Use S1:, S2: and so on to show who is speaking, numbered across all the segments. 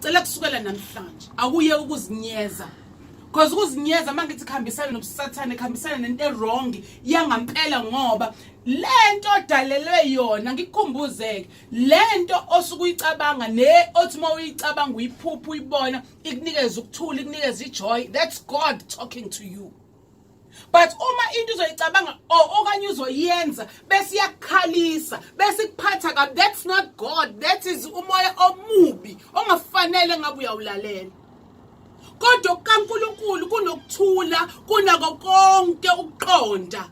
S1: Cela kusukela namhlanje akuye ukuzinyeza. Because ukuzinyeza mangithi kuhambisana nobusathane, kuhambisana nento e-wrong yangampela, ngoba lento odalelwe yona, ngikukhumbuzeke lento osuke uyicabanga ne othi uma uyicabanga uyiphupha, uyibona, ikunikeza ukuthula, ikunikeza ijoy, that's God talking to you. But uma into uzoyicabanga or okanye uzoyenza bese iyakukhalisa, bese ikuphatha kabi, that's not God, that is umoya omubi ongafanele ngabe uyawulalela. Kodwa kukaNkulunkulu kunokuthula kunako konke ukuqonda,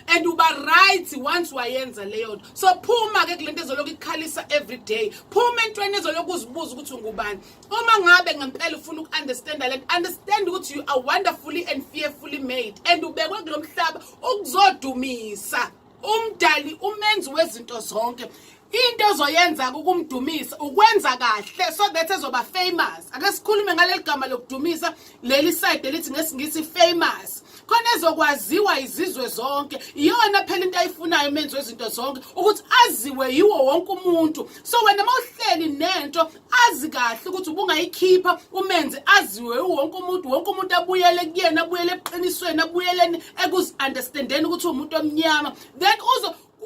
S1: and uba right once wayenza leyo nto. So phuma ke kulento ezolokhu ikukhalisa every day, phuma entweni ezolokhu uzibuza ukuthi ungubani. Uma ngabe ngempela ufuna uku-understanda lento, understand ukuthi you are wonderfully and fearfully made, and ubekwe kulo mhlaba ukuzodumisa umdali, umenzi wezinto zonke. Into ozoyenza ukumdumisa ukwenza kahle so that ezoba famous. Ake sikhulume ngaleli gama lokudumisa, leli side elithi ngesiNgisi famous, khona ezokwaziwa izizwe zonke. Iyona phela into ayifunayo umenzi wezinto zonke, ukuthi aziwe yiwo wonke umuntu. So wena mawuhleli nento, azi kahle ukuthi ubungayikhipha umenze aziwe wonke umuntu, wonke umuntu abuyele kuyena, abuyele eqinisweni, abuyeleni ekuzi-understandeni ukuthi umuntu omnyama, then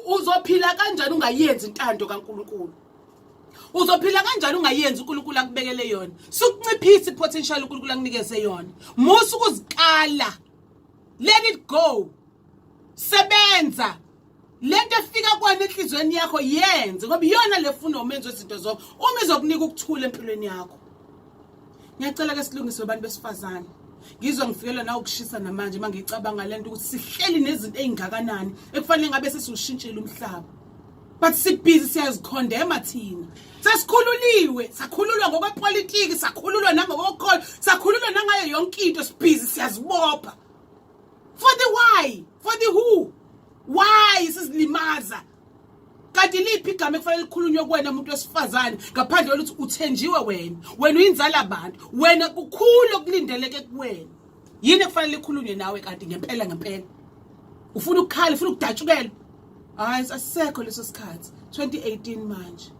S1: uzophila kanjani ungayenzi intando kaNkulunkulu? Uzophila kanjani ungayenzi uNkulunkulu akubekele yona? Sukunciphisa i-potential uNkulunkulu akunikeze yona. Musa ukuzikala, let it go, sebenza lento efika kwana enhlizweni yakho, yenze, ngoba iyona lefuna umenzi wezinto zonke uma izokunika ukuthula empilweni yakho. Ngiyacela ke silungise, abantu besifazane. Ngizwa ngifikelwa na ukushisa namanje uma ngicabanga lento, ukuthi sihleli nezinto ey'ngakanani ekufanele ngabe sesiwushintshile umhlaba, but sibhizi siyazikhondema thina. Sesikhululiwe, sakhululwa ngokwepolitiki, sakhululwa nangokokholo, sakhululwa nangayo yonke into, sibhizi siyazibopha. For the why? For the who? Why sizilimaza? Kanti liphi igama ekufanele likhulunywe kuwena umuntu wesifazane ngaphandle kokuthi uthenjiwe wena, wena uyinzala abantu, wena kukhulu okulindeleke kuwena? Yini ekufanele ikhulunywe nawe kanti ngempela ngempela? Ufuna ukukhala, ufuna ukudatshukelwa? Hayi, asisekho leso sikhathi. 2018 manje,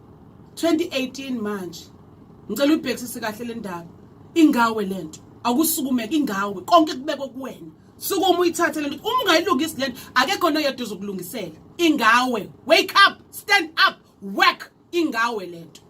S1: 2018 manje. Ngicela uyibhekisise kahle le ndaba. Ingawe lento, akusukumeke, ingawe konke, kubekwe kuwena. Sukuma uyithathe lento. Uma ungayilungisi lento, akekho noyedwa ozokulungisela. Ingawe. Wake up, stand up, work. Ingawe lento.